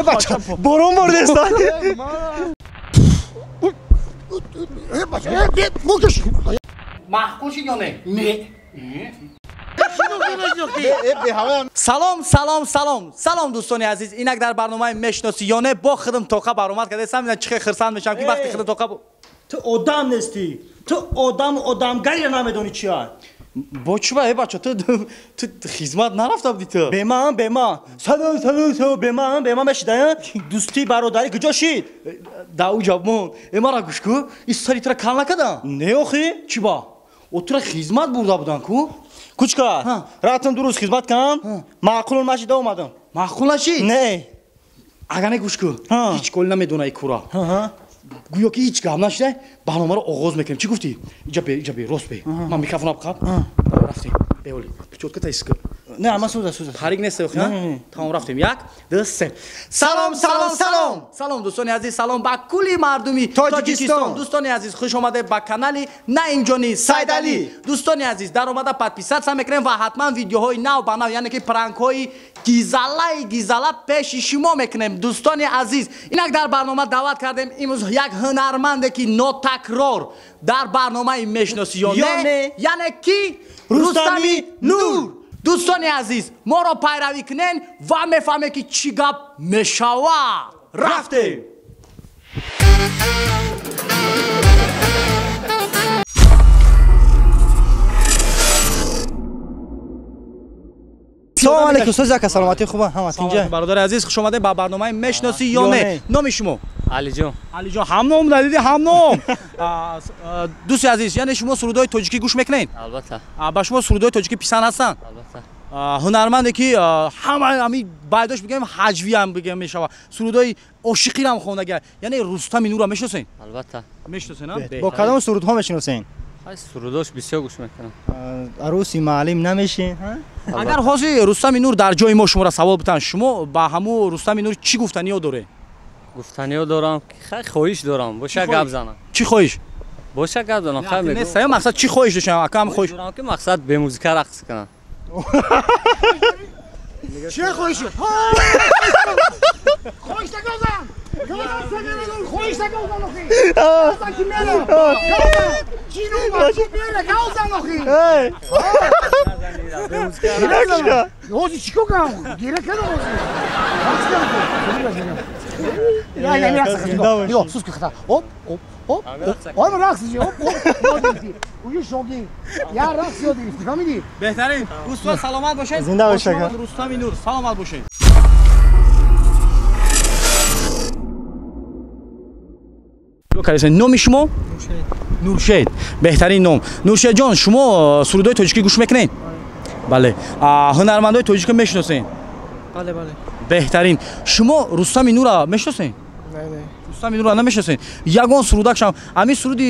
Бача, борон бордеста. Маъқул шид ё не? Не. Салом, салом, салом. Салом дӯстони азиз. Инак дар барномаи мешиносӣ ё не бо худам тоқа баромад кардаам. Чӣ хел хурсанд мешавам ки вақти худам тоқа ту одам нестӣ. Ту одам одамгариро намедонӣ чия. Бо чӣ ба, бача, ту хизмат нарафта будӣ ту? Беман, беман. Салом, салом, салом, беман, беман мешида, дӯстӣ бародарӣ куҷо шид? Да уҷа мон. Мара гӯш ку, ин сари тура кал накардам? Не охи. Чӣ ба? О тура хизмат бурда будан ку? Кучка, рафтам дуруст хизмат кардам, маъқул нашида омадам. Маъқул нашид? Не. Агар не гӯш ку, ҳеҷ коли намедонаи кура. Гӯё ки ҳеҷ гап нашида, барномаро оғоз мекунем. Чӣ гуфтӣ? Иҷа бе, иҷа бе, рост бе. Ман микрофонам қаб. Рафтем. Беоли. Пичотката иск. Не, ама суза, суза. Харик нест, охи, тамом рафтем. 1, 2, 3. Салом, салом, салом. Салом дӯстони азиз, салом ба кулли мардуми Тоҷикистон. Дӯстони азиз, хуш омадед ба канали Наимҷони Сайдалӣ. Дӯстони азиз, дар омада подписаться мекунем ва ҳатман видеоҳои нав ба нав, яъне ки пранкҳои гизалаи гизала пеши шумо мекунем. Дӯстони азиз, инак дар барнома даъват кардем имрӯз як ҳунарманде ки нотакрор дар барномаи мешиносӣ ё не, яъне ки Рустами Нур. Дӯстони азиз, моро пайравӣ кунен ва мефаҳмем ки чӣ гап мешавад. Рафтем. Салом алейкум, устоз ака, саломатӣ хуба, ҳама тинҷа. Бародари азиз, хуш омадед ба барномаи мешиносӣ ё не. Номи шумо? Алиҷон. Алиҷон, ҳамном надидӣ, ҳамном. Дӯсти азиз, яъне шумо сурудҳои тоҷикӣ гӯш мекунед? Албатта. Ба шумо сурудҳои тоҷикӣ писанд ҳастанд? Албатта. Ҳунарманде ки ҳама ҳами байдош бигем ҳаҷвиам бигем мешавад, сурудҳои ошиқиам хондага, яъне Рустами Нурро мешиносед? Албатта. Мешиносед, а? Бо кадом сурудҳо мешиносед? Сурудош бисёр гӯш мекунам. Аруси маълим намешин? Агар ҳозир Рустами Нур дар ҷои мо шуморо савол битанд, шумо ба ҳамун Рустами Нур чӣ гуфтаниё доред? Гуфтаниё дорам, хоҳиш дорам, боша гап занам. Чӣ хоҳиш? Боша гап занам, хай мегӯям. Не, мақсад чӣ хоҳиш доштам? Акам хоҳиш дорам ки мақсад бе музика рақс кунам. Чӣ хоҳиш? Хоҳиш нагозам. Хоҳиш нагозам охи. Ки мера. Чину мера гавзам охи. Ҳозир чӣ кор кунам? Гира кардам ҳозир. Я, я, рақс. Ё, сус ки хата. Оп, оп, оп. Оп, рақс, оп, оп. Уҷи шоги. Я рақс ёд гирифтӣ, фаҳмидӣ? Беҳтарин. Устод саломат бошед. Зинда бошед. Рустами Нур, саломат бошед. Номи шумо? Нуршед. Беҳтарин ном. Нуршедҷон, шумо сурудҳои тоҷикӣ гӯш мекунед? Бале. Ҳунармандои тоҷикро мешиносед? Бале, бале. Беҳтарин. Шумо Рустами Нурро мешиносед? Не, не. Рустами Нурро намешиносед? Ягон сурудакшам, ҳамин суруди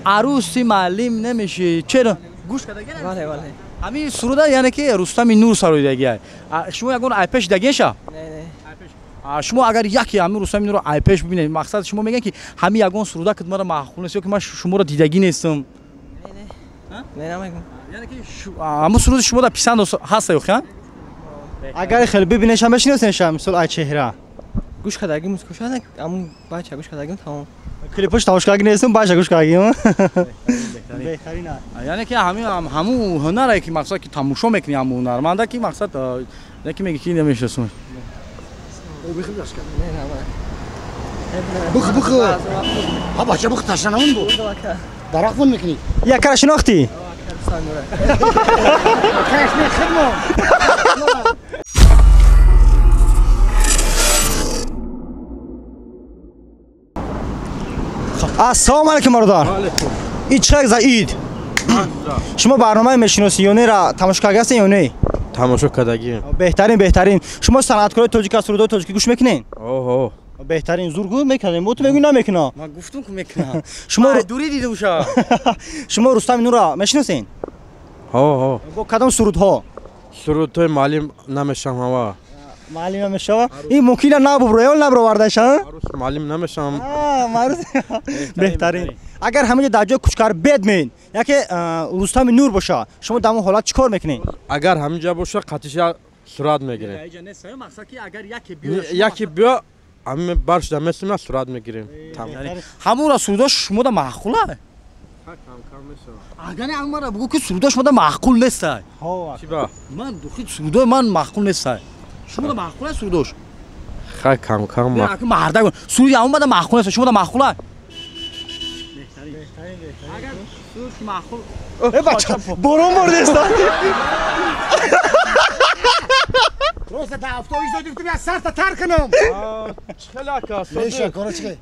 аруси маълим намеши. Чаро? Гӯш кардагӣ? Бале, бале. Ҳамин суруда яъне ки Рустами Нур сароидагиай. Шумо ягон айпеш дагеша? Не, не. Шумо агар яке ҳамин Рустами Нурро айпеш бибинед, мақсад шумо мегӯянд ки ҳамин ягон суруда ки мара маъқул нест ё ки ман шуморо дидагӣ нестам. Не, не. Не, намегӯям. Яъне ки ҳамин суруди шумо дар писанд ҳаста ё хи? Агар хеле бибинеша мешиносеша, мисол ай чеҳра. Гӯш кардагӣ музикаша, ҳамун бача гӯш кардагим тамом. Клипош тамошо кардагӣ нестам, бача гӯш кардагим. Беҳтарин. Яъне ки ҳамин ҳамун ҳунаре ки мақсад ки тамошо мекунӣ ҳамун ҳунарманда ки мақсад яъне ки мегӣ ки намешиносам. Бух, бух. Ҳа бача бух ташнамон бу. Дарахт вон мекунӣ. Якара шинохтӣ? Каш не хидмон. Ассалому алайкум бародар. Ид чӣ за ид? Шумо барномаи мешиносӣ ё неро тамошо карда ҳастед ё не? Тамошо кардагием. Беҳтарин, беҳтарин. Шумо санъаткорои тоҷик аз сурудҳои тоҷикӣ гӯш мекунед? Оҳо. Беҳтарин, зур гӯ мекардем. Бо ту мегӯӣ намекунам. Ман гуфтум ки мекунам. Шумо дурӣ дидум ша. Шумо Рустами Нурро мешиносед? Ҳо, ҳо. Бо кадом сурудҳо? Сурудҳои маълим намешавам. Маълим намешава? Ин мумкина набубро, ё набровардаша? Маълим намешавам. Беҳтарин. Агар ҳаминҷо дар ҷои кучкар бедмен, яке Рустами Нур боша, шумо дар он ҳолат чӣ кор мекунед? Агар ҳаминҷа боша, қатиша Сурат мегирем. Иҷа нест, мақсад ки агар яке биё, яке биё, ами баршда месим, сурат мегирем. Ҳамура сурудош шумода маъқула? Агар амара бугу ки сурудош шумода маъқул нестай. Чӣ ба? Ман духи сурудои ман маъқул нестай. Шумода маъқула сурудош? Хай, кам кам. Мардак суруди ҳамумада маъқул нест, шумода маъқула? Агар суруд ки маъқул. Э бача, борон бурдеста. Просто да автобус додим, я сарта тар кунам. Чӣ хеле ака? Меша, кора чӣ?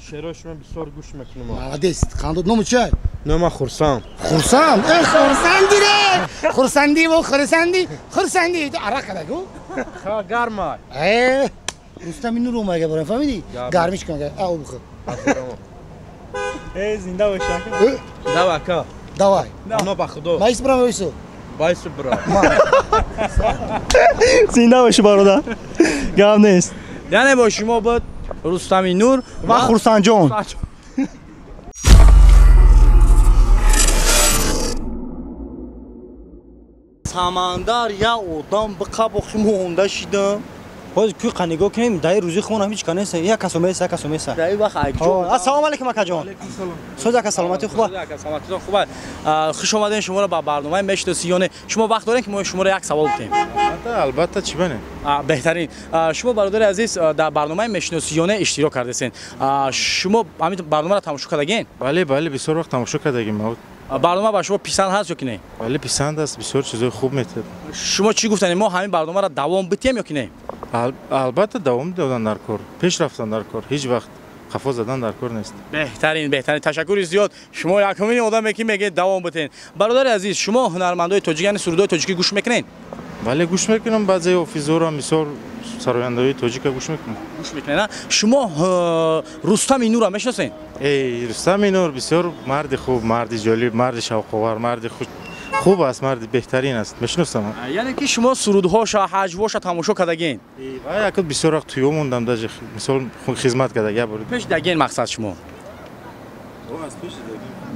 Шерои шумо бисёр гӯш мекунам. Молодец. Қандо ному чӣ? Нома Хурсанд. Хурсанд? Э, Хурсанди ре! Хурсанди во хурсанди, хурсанди. Арақ кадагу? Ха, гарма. Э, Рустами Нур омага барам, фаҳмидӣ? Гармиш кун, а об бихӯр. Э, зинда бош ака. Давай ака. Давай. Но ба худо. Майс брам вайсу. Байсу бра. Зинда боши бародар. Гап нест. Яъне бо шумо буд Рустами Нур ва Хурсандҷон. Самандар я одам биқабохи монда шидам. Ҳозир кӯй қа нигоҳ кунем, даи рӯзи хона ҳеҷ ка нест, як касо меса, як касо меса. Даи вақт айҷо. Ассалому алайкум акаҷон. Соз ака, саломатӣ хуба? Ака, саломатитон хуба. Хуш омадем шуморо ба барномаи мешиносӣ ё не. Шумо вақт дорем ки мо шуморо як савол битем? Албатта, чӣ бане? Беҳтарин. Шумо бародари азиз дар барномаи мешиносӣ ё не иштирок кардесен. Шумо ҳамин барномаро тамошо кардагин? Бале, бале, бисёр вақт тамошо кардагим. Барнома ба шумо писанд ҳаст ё ки не? Бале, писанд аст, бисёр чизои хуб метиҳад. Шумо чӣ гуфтанед, мо ҳамин барномаро давом битем ё ки не? Албатта, давом додан дар кор, пеш рафтан дар кор, ҳеҷ вақт қафо задан дар кор нест. Беҳтарин, беҳтарин. Ташаккури зиёд. Шумо якумини одаме ки мегӯед давом битен. Бародари азиз, шумо ҳунармандои тоҷик, яъне сурудои тоҷикӣ гӯш мекунед? Бале, гӯш мекунам, баъзе офизоро, мисол сарояндаҳои тоҷика гӯш мекунам. Гӯш мекунед, шумо Рустами Нурро мешиносед? Эй, Рустами Нур бисёр марди хуб, марди ҷолиб, марди шавқовар, марди хуб аст, марди беҳтарин аст. Мешиносам. Яъне ки шумо сурудҳоша, ҳаҷвҳоша тамошо кардагин? Вай, акл бисёр вақт туё мондам, даже мисол хизмат карда, як бор. Пеш дагин мақсад шумо?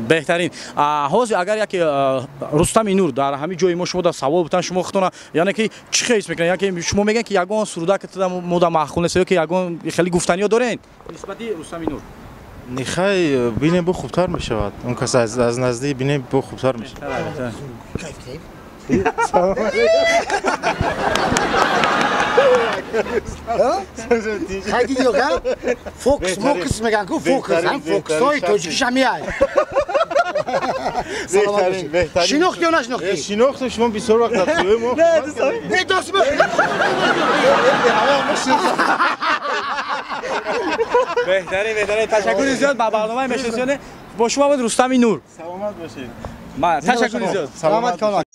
Беҳтарин. Ҳозир агар яке Рустами Нур дар ҳамин ҷои мо шумо дар савол бутан, шумо худтона яъне ки чӣ хел ҳис мекунед? Яъне ки шумо мегӯед ки ягон суруда ки мода маъқул нест ё ки ягон хеле гуфтаниё доред нисбати Рустами Нур? Нихай, бинем, бо хубтар мешавад. Он кас аз наздик бинем, бо хубтар мешавад. Хай дидӣ ё фокус мокус мегӯянд ку фокус, ҳам фокусҳои тоҷикиш ҳам меай. Шинохт ё нашинохтӣ? Шинохтам, шумо бисёр вақт дар туи мо. Не, дӯст Беҳтарин, беҳтарин. Ташаккури зиёд ба барномаи мешиносӣ. Бо шумо буд Рустами Нур. Саломат бошед. Ташаккури зиёд. Саломат кунед.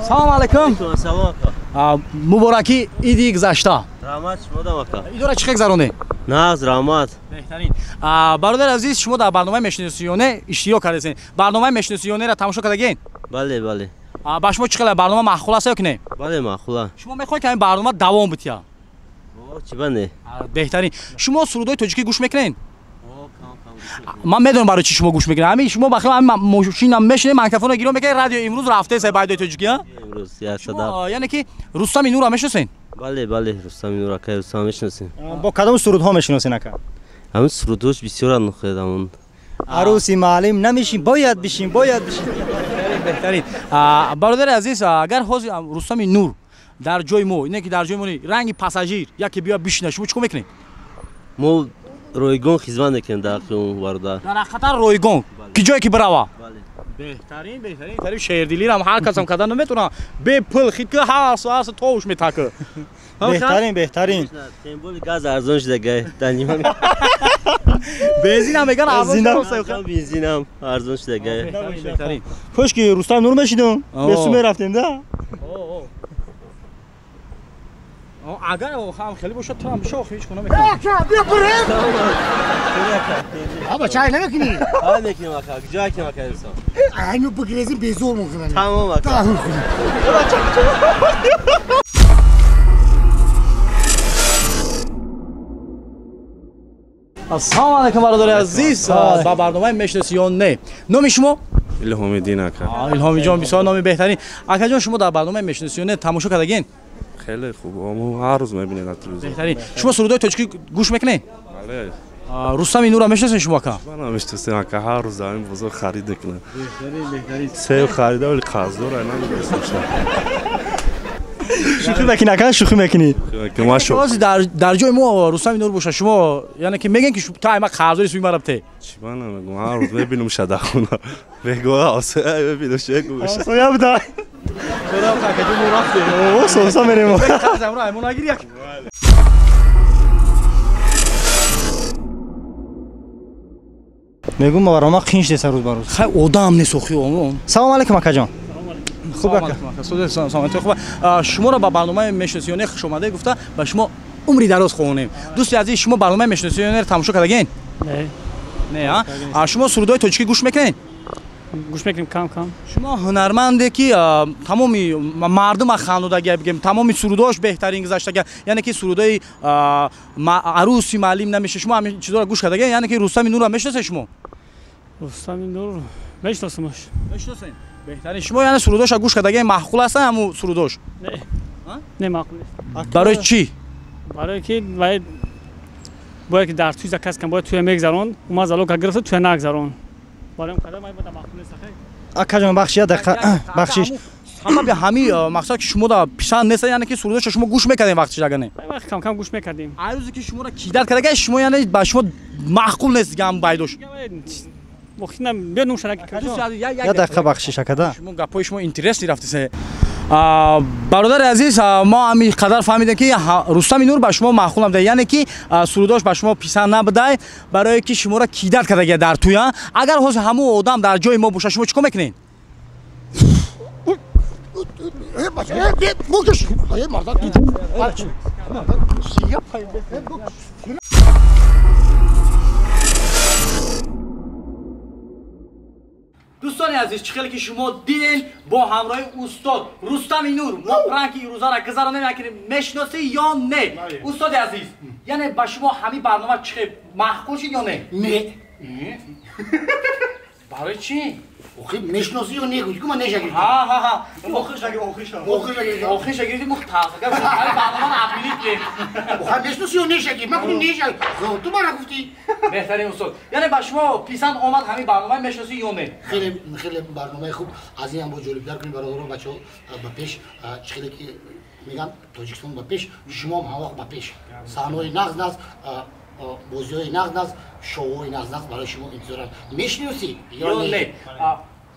Салом алайкум. Салом ака. Муборакӣ иди гузашта. Раҳмат шумодам ака. Идора чӣ хел гузаронед? Нағз, раҳмат. Беҳтарин. Бародари азиз, шумо дар барномаи мешиносӣ ё не иштирок кардесен. Барномаи мешиносӣ ё неро тамошо кардагин? Бале, бале. Ба шумо чӣ хел барнома маъқул аст ё ки не? Бале, маъқула. Шумо мехоҳед ки ҳамин барнома давом бития? Чӣ ба не? Беҳтарин. Шумо сурудои тоҷикӣ гӯш мекунед? Ман медонам барои чӣ шумо гӯш мекунед. Ҳамин шумо бахел ҳамин мошинам мешинед, микрофонро гирё мекунед, радио имрӯз рафтаест байдои тоҷикӣ, а? Имрӯз як сада. Яъне ки Рустами Нурро мешиносед? Бале, бале, Рустами Нур ака, Рустам мешиносем. Бо кадом сурудҳо мешиносед ака? Ҳамин сурудҳош бисёранд нухед ҳамон. Арӯси маълим намешин, бояд бишин, бояд бишин. Беҳтарин. Бародари азиз, агар ҳозир Рустами Нур дар ҷои мо, не ки дар ҷои мо не, ранги пассажир яке биё бишина, шумо чӣ кор мекунед? Мо ройгон хизмат мекунем дар ҳаққи он бародар. Дар ҳақиқатан ройгон, ки ҷое ки бирава? Беҳтарин, беҳтарин. Тариф шеърдилирам ҳар касам кардан наметавонам. Бе пул хит ки ҳар соат товуш метака. Беҳтарин, беҳтарин. Темболи газ арзон шуда гай, дар нима. Бензинам меган арзон шуда. Бензинам арзон шуда гай. Беҳтарин. Кош ки Рустам Нур мешидум, бесу мерафтем да. Агар ҳам хеле бошад, ту ҳам бишо, ҳеҷ куна мекунам. Ака, биё бурем. Аба чай намекунӣ? Ҳа, мекунем ака, куҷо кунем ака Рустам? Айну бигрезим безор мекунам. Тамом ака. Ассалому алайкум бародари азиз, ба барномаи мешиносӣ ё не. Номи шумо? Илҳомиддин ака. Илҳомиҷон бисёр номи беҳтарин. Акаҷон, шумо дар барномаи мешиносӣ ё не тамошо кардагин? Хеле хуб, мо ҳар рӯз мебинем дар телевизион. Беҳтарин. Шумо сурудҳои тоҷикӣ гӯш мекунед? Бале. Рустами Нурро мешиносед шумо, ака? Ман намешиносем ака, ҳар рӯз дар ин бозор харид мекунам. Беҳтарин. Себ харида, вале қарздор, намедонистам. Шӯхӣ мекунӣ, ака, шӯхӣ мекунӣ? Дар ҷои мо Рустами Нур боша, шумо яъне ки мегӯем ки ту ай ма қарздори суи мара бите? Чӣ ман намегӯм, ҳар рӯз мебинам ша дар хона. Бегоҳ ҳамсоя мебинам, ша гӯша. Ҳамсоя буда. Акаҷон, мо рафтем. О, сомса мерем. Қарзамро ай мо нагирӣ, ака. Мегӯм, барнома қин шудеса рӯз ба рӯз. Хай, одам нест охи. Салом алейкум, акаҷон. Хуб, ака. Хуб, шуморо ба барномаи мешиносӣ ё не хушомадед гуфта, ба шумо умри дароз хоҳонем. Дӯсти азиз, шумо барномаи мешиносӣ ё неро тамошо кардагин? Не. Не, а? Шумо сурудҳои тоҷикӣ гӯш мекунед? Гӯш мекунем кам кам. Шумо ҳунарманде ки тамоми мардума хандодагия, бигем, тамоми сурудҳош беҳтарин гузаштага, яъне ки сурудҳои арӯси маълим намеша, шумо ҳамин чизҳоро гӯш кардагин, яъне ки Рустами Нурро мешиносед шумо? Рустами Нур мешиносамаш. Мешиносед? Беҳтарин. Шумо яъне сурудҳоша гӯш кардагин, маъқул ҳастанд ҳамун сурудҳош? Не. Не, маъқул нест. Барои чӣ? Барои ки бояд ки дар туй заказ кан, бояд туя мегзарон, ума залога гирифта туя нагзарон. Барои он қадар ман бояд маъқул нест. Акаҷон, бахши, як дақиқа, бахшиш. Сабаби ҳами мақсад ки шумо да писанд нест, яъне ки сурудҳоша шумо гӯш мекардем вақтиш, агар не? Вақт кам кам гӯш мекардем. Ай рӯзе ки шуморо кидат кардага, шумо яъне ба шумо маъқул нест дига ҳам байдош. Як дақиқа бахшиш, акада. Шумо гапҳои шумо интересный рафтисе. Бародари азиз, мо ҳамин қадар фаҳмидем ки Рустами Нур ба шумо маъқул набуда, яъне ки сурудош ба шумо писанд набудай, барое ки шуморо кидат кардагия дар туя. Агар ҳозир ҳамун одам дар ҷои мо боша, шумо чӣ кор мекунед? Дӯстони азиз, чӣ хеле ки шумо диден, бо ҳамроҳи устод Рустами Нур мо пранки ирӯзаро гузаронем, яке мешиносӣ ё не. Устоди азиз, яъне ба шумо ҳамин барнома чӣ хел маъқул шид ё не? Не. Барои чӣ? Охи мешиносӣ ё не гуфтӣ, ку ман неша гирифтам. Ҳа, охирша охирша гирифтӣ, мо талхага барномаро апилит кем. Охир мешиносӣ ё неша гирифт? Ман гуфтам неша. Ту мара гуфтӣ. Беҳтарин, устод. Яъне ба шумо писанд омад ҳамин барномаи мешиносӣ ё не? Хеле хеле барномаи хуб. Аз ин ҳам бо ҷолибтар кунем, бародарон, бачаҳо, ба пеш. Чӣ хеле ки мегӯянд, Тоҷикистон ба пеш, шумоам ҳамвақт ба пеш. Саҳнаҳои нағз нағз, бозиҳои нағз нағз, шоуҳои нағз нағз барои шумо интизорам. Мешиносӣ ё не?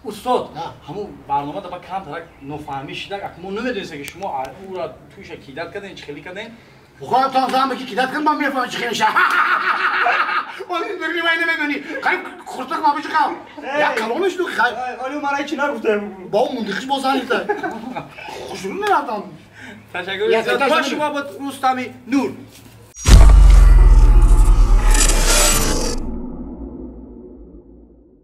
Устод, ҳамун барнома даба камтарак нофаҳмӣ шидак, ак мо намедонистем ки шумо ӯра туйша кидат кардем, чӣ хелӣ кардем. Худам то зам ки кидат кардам, ман мефаҳмам чӣ хел мешавад. Оли дурни вай намедонӣ. Қариб хурдак ма бичиқам. Як калониш ду хай. Оли мара ҳеч нагуфтем. Бо мундихиш бо занифта. Хушрӯ мерафтам. Ташаккур. Бо шумо буд Рустами Нур.